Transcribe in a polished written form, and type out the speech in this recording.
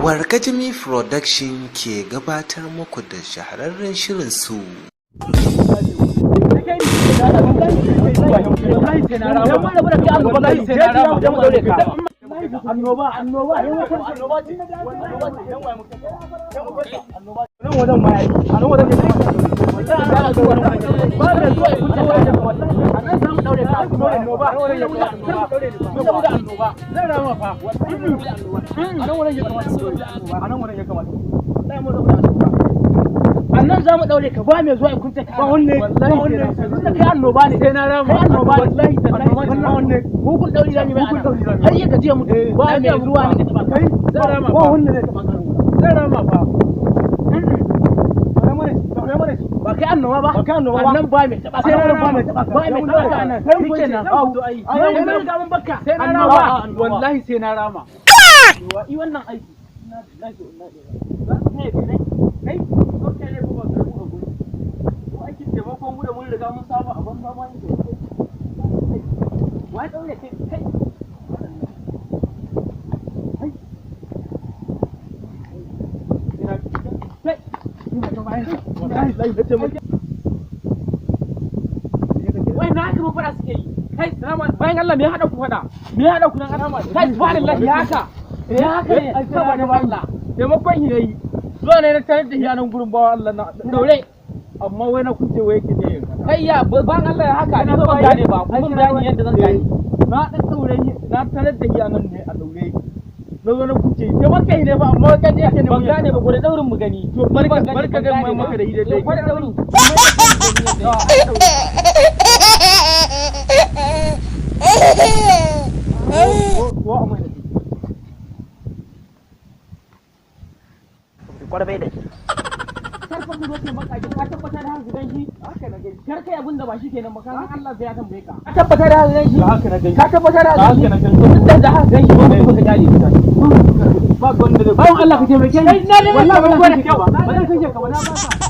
Wargajimi Production ke gabatar muku da shahararren shirin su. Annoba, annoba, annoba ce, nan wajen ma yayi, a nan wajen ne ba da zuwa kun ta wajen, a nan samu daure ka annoba, saboda annoba zan rama fa. A nan wajen ya kamata, a nan wajen ya kamata, a nan za mu daure ka, ba mai zuwa kunta ka, ba wanne, ba wanne, tunda kai annoba ne. Sai na rama, kai annoba ne, wallahi tallahi wannan wanne mugun dauri zan yi mai ana har ya gaji ya mutu, ba mai zuwa ne ka taba kai. Zan rama, ba wanne zai taba ka, zan rama fa. Ba kai annoba ba, ba kai annoba ba, annan ba mai taba, sai na ba mai taba, ba mai taba ka anan, shikenan. Ai mun riga mun bakka. Sai na rama, wallahi sai na rama. I wannan aiki ina lillahi wa inna ilaihi raji'un. Kai kai ne kuma ka rubuta guri ko aikin taimakon mu da mun riga mun saba a banza ma ne. Wai daure kai, kai kai wai na haka fada suke yi. Kai, bayan Allah, me ya hada ku fada? Me ya hada ku nan? Alama kai, subhanallahi, ya haka, ya haka ne saboda Allah taimakon yayi zuwa ne na tarar da shi gurin bawa Allah na daure, amma wai na kunce wai yake ne. Kai, ya ban Allah, ya haka ni ban gane ba, kun bayani yadda zan gane. Na dan daure ni, na tarar da shi nan ne a daure, na zo na kunce taimakon ne ba, amma kai yake ne ban gane ba. Gore daurin mu gani to, barka barka ga mai maka da hidai dai gore daurin. Kwarbai da shi karfa mu zo maka, ka tabbata da haka ganshi, haka na gani. Kar kai abin da ba shi kenan ba, ka san Allah zai ya tambaye ka. Ka tabbata da haka ganshi, haka na gani. Ka tabbata da haka na gani, tun da haka ganshi ba mu ka jale ba gonda da bawan Allah ka taimake ni. Wallahi ba zan kashe ka ba, ba zan kashe ka ba, na ba ka.